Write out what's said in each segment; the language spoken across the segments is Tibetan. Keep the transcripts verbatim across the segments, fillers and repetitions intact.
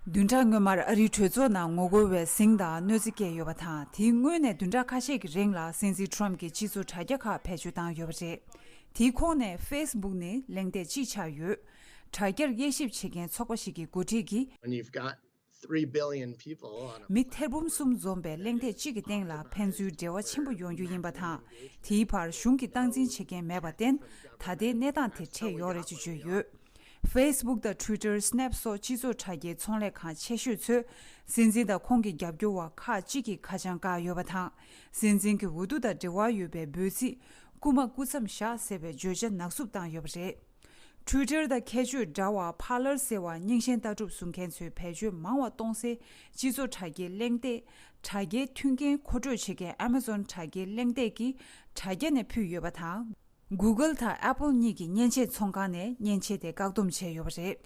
བདུན་ཕྲག་སྔོན་མར་ཨ་རིའི་གྲོས་ཚོགས་ནང་ངོ་རྒོལ་བའི་ཟིང་དང་གནོད་འཚེ་བསྐྱལ་ཡོད་པ་དང་། དེའི་སྔོན་ནས་བདུན་ཕྲག་ཁ་ཤས་ཀྱི་རིང་ལ་སྲིད་འཛིན་ཊམ་གྱིས་སྤྱི་ཚོགས་དྲ་རྒྱ་ཁག་བེད་སྤྱོད་བཏང་ཡོད་པ་རེད། དེའི་ཁོངས་ནས་ཕེ་སི་བུག་ནི་གླེང་སྟེགས་གཅིག་ཆགས་ཡོད། དྲ་རྒྱར་དབྱེ་ཞིབ་བྱེད་མཁན་ཚོགས་པ་ཞིག་གི་འགོ་ཁྲིད་ཀྱིས། When you've got three billion people on a མི་ཐེར་འབུམ་གསུམ་འཛོམས་པའི་གླེང་སྟེགས་གཅིག་གི་སྟེང་ལ་ཕན་ཚུན་འབྲེལ་བ་ཆེན་པོ་ཡོང་རྒྱུ་ཡིན་པ་དང་། དེའི་བར་གཞུང་གིས་སྟངས་འཛིན་བྱེད་མཁན་མེད་པར་བརྟེན། ད་ལྟའི་གནས་སྟངས་དེ་འཕྲད་ཡོད་རེད་ཅེས་བརྗོད་ཡོད། ཕེ་སི་བུག་དང་ཊུའི་ཊར། སི་ནེབ་སོགས་སྤྱི་ཚོགས་དྲ་རྒྱའི་ཚོང་ལས་ཁང་ཆེ་ཤོས་ཚོས་སྲིད་འཛིན་དང་ཁོང་གི་རྒྱབ་སྐྱོར་བ་ཁག་ཅིག་གི་ཁ་བྱང་བཀག་ཡོད་པ་དང་། སྲིད་འཛིན་གྱི་འོས་བསྡུ་དང་འབྲེལ་བ་ཡོད་པའི་འབོད་ཚིག་རྐུ་མ་རྐུ་མཚམས་བཞག་ཟེར་བའི་བརྗོད་བྱ་ནག་བསུབ་བཏང་ཡོད་པ་རེད། ཊུའི་ཊར་དང་ཁྱད་ཆོས་འདྲ་བར་པཱར་ལར་ཟེར་བ་རྙིང་ཞེན་ལྟ་གྲུབ་བཟུང་མཁན་ཚོས་བེད་སྤྱོད་མང་བ་གཏོང་སའི་སྤྱི་ཚོགས་དྲ་རྒྱའི་གླེང་སྟེགས། དྲ་རྒྱའི་མཐུན་རྐྱེན་མཁོ་སྤྲོད་བྱེད་མཁན་ཨ་མ་ཛོན་དྲ་རྒྱའི་གླེང་སྟེགས་ཀྱིས་དྲ་རྒྱ་ནས་ཕུད་ཡོད་པ་དང་། གུ་གལ་དང་ཨེ་པལ་གཉིས་ཀྱི་མཉེན་ཆས་ཚོང་ཁང་ནས་མཉེན་ཆས་དེ་བཀག་སྡོམ་བྱས་ཡོད་པ་རེད།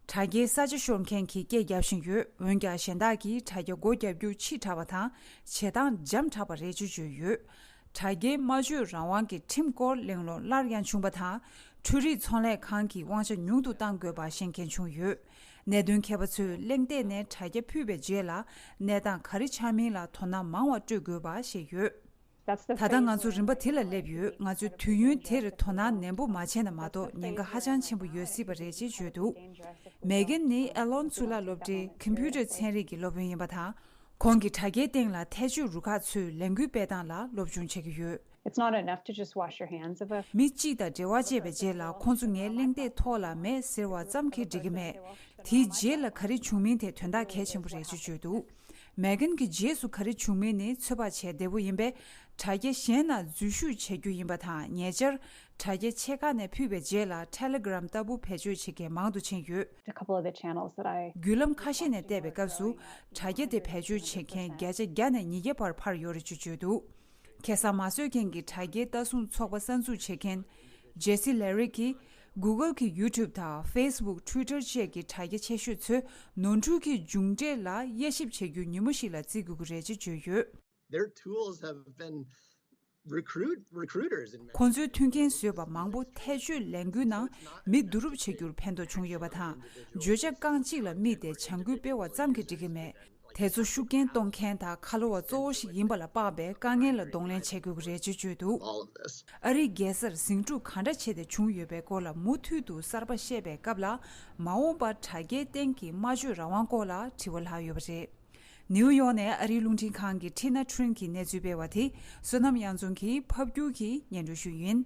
དྲ་རྒྱའི་ས་ཆ་ཤོར་མཁན་གྱིས་སྐད་རྒྱབ་བཞིན་ཡོད། འོན་ཀྱང་གཞན་དག་གིས་དྲ་རྒྱ་སྒོ་རྒྱག་རྒྱུ་ཕྱིས་དྲགས་པ་དང་། བྱེད་སྟངས་འཇམ་དྲགས་པ་རེད་ཅེས་བརྗོད་ཡོད། དྲ་རྒྱའི་སྨྲ་བརྗོད་རང་དབང་གི་ཁྲིམས་སྐོར་གླེང་སློང་སླར་ཡང་བྱུང་བ་དང་། འཕྲུལ་རིག་ཚོང་ལས་ཁང་གི་དབང་ཆ་ཉུང་དུ་གཏང་དགོས་པ་ཤེས་མཁན་བྱུང་ཡོད། གནད་དོན་མཁས་པ་ཚོས་གླེང་སྟེགས་ནས་དྲ་རྒྱ་ཕུད་པའི་རྗེས་ལ་གནས་སྟངས་ག་རེ་ཆགས་མིན་ལ་དོ་སྣང་མང་བ་སྤྲོད་དགོས་པ་བཤད་ཡོད། That's the ད་ལྟ་ང་ཚོ་རིམ་པ་དེ་ལ་སླེབས་ཡོད། ང་ཚོས་དུས་ཡུན་དེར་དོ་སྣང་ནན་པོ་མ་བྱས་ན་མ་གཏོགས་ཉེན་ཁ་ཧ་ཅང་ཆེན་པོ་ཡོད་སྲིད་པ་རེད་ཅེས་བརྗོད་འདུག་མེ་གན་ནི་ཨེ་ལོན་གཙུག་ལག་སློབ་གྲྭའི་ཀམ་པུ་ཊར་ཚན་རིག་གི་སློབ་དཔོན་ཡིན་པ་དང་། ཁོང་གིས་དྲ་རྒྱའི་སྟེང་ལ་ཐལ་སྤྱོད་རུ་ཁག་ཚོས་ལས་འགུལ་སྤེལ་སྟངས་ལ་སློབ་སྦྱོང་བྱེད་ཀྱི་ཡོད། It's not enough to just wash your hands of a མི་གཅིག་དང་འབྲེལ་བ་བཅད་པའི་རྗེས་ལ་ཁོང་ཚོ་ངའི་གླེང་སྟེགས་ཐོག་ལ་མེད་ཟེར་བ་ཙམ་གྱིས་འགྲིག་གི་མེད། དེའི་རྗེས་ལ་ག་རེ་བྱུང་མིན་དེ་དོན་དག་གལ་ཆེན་པོ་རེད་ཅེས་བརྗོད་འདུག་མེ་གན་གྱི་རྗེས་སུ་ག་རེ་བྱུང་མིན་ནི་ཚོད་དཔག་བྱས་བདེ་པོ་ཡིན་པས། དྲ་རྒྱ་གཞན་ནང་འཛུལ་ཞུགས་བྱེད་རྒྱུ་ཡིན་པ་དང་། ཉེ་ཆར་དྲ་རྒྱ་ཆེ་ཁག་ནས་ཕུད་པའི་རྗེས་ལ་ཊེ་ལེ་གྷི་རམ་ལྟ་བུ་བེད་སྤྱོད་བྱེད་མཁན་མང་དུ་ཕྱིན་ཡོད། A couple of the channels that I བརྒྱུད་ལམ་ཁ་ཤས་ནས་བལྟས་པའི་སྐབས་སུ་དྲ་རྒྱ་དེ་བེད་སྤྱོད་བྱེད་མཁན་བརྒྱ་ཆ་བརྒྱ་ནས་ཉིས་བརྒྱ་བར་འཕར་ཡོད་རེད་ཅེས་བརྗོད་འདུག་ཁེ་བཟང་མ་བཟོས་མཁན་གྱི་དྲ་རྒྱའི་ལྟ་སྲུང་ཚོགས་པ་གསར་འཛུགས་བྱེད་མཁན་ཇེ་སི་ལེ་རིག་གིས། གུ་གལ་གྱི་ཡུ་ཊུབ་དང་ཕེ་སི་བུག་ཊུའི་ཊར་བཅས་ཀྱི་དྲ་རྒྱ་ཆེ་ཤོས་ཚོས་ནོར་འཁྲུལ་གྱི་མཇུག་འབྲས་ལ་དབྱེ་ཞིབ་བྱེད་རྒྱུ་ཉིན་མོ་ཞིག་ལ་བརྩི་དགོས་ཀྱི་རེད་ཅེས་བརྗོད་ཡོད། Their tools have been recruit recruiters in many ཁོང་ཚོའི་མཐུན་རྐྱེན་བཟོས་པ་མང་པོ་ཐལ་སྤྱོད་ལས་འགུལ་ནང་མི་བསྡུ་རུབ་བྱེད་རྒྱུར་ཕན་ཐོགས་བྱུང་ཡོད་པ་དང་། བརྗོད་བྱ་རྐང་གཅིག་ལ་དམིགས་ཏེ་བྱ་འགུལ་སྤེལ་བ་ཙམ་གྱིས་འགྲིག་གི་མེད། དེ་ཚོ་ཤུགས་རྐྱེན་གཏོང་མཁན་དང་ཁ་ལོ་བ་གཙོ་བོ་ཞིག་ཡིན་པ་ལ་དཔག་པའི་དཀའ་ངལ་ལ་གདོང་ལེན་བྱེད་དགོས་ཀྱི་རེད་ཅེས་བརྗོད་འདུག all of this. ཨ་རིའི་རྒྱལ་སར་ཟིང་འཁྲུག་གང་འདྲ་བྱས་ཏེ་བྱུང་ཡོད་པའི་སྐོར་ལ་མུ་མཐུད་དུ་གསར་པ་བཤད་པའི་སྐབས་ལ། མ་འོངས་པར་དྲ་རྒྱའི་སྟེང་གི་སྨྲ་བརྗོད་རང་དབང་སྐོར་ལ་དྲི་བ་ལྷག་ཡོད་པ་རེད། ནིའུ་ཡོག་ནས་ཨ་རིའི་རླུང་འཕྲིན་ཁང་གི་ཁྲི་ན་ཁྲིན་གྱིས་གནས་ཚུལ་སྤེལ་བ་དེ་བསོད་ནམས་དབྱངས་འཛོམས་ཀྱིས་ཕབ་སྒྱུར་གྱིས་སྙན་སྒྲོན་ཞུས་ཡིན།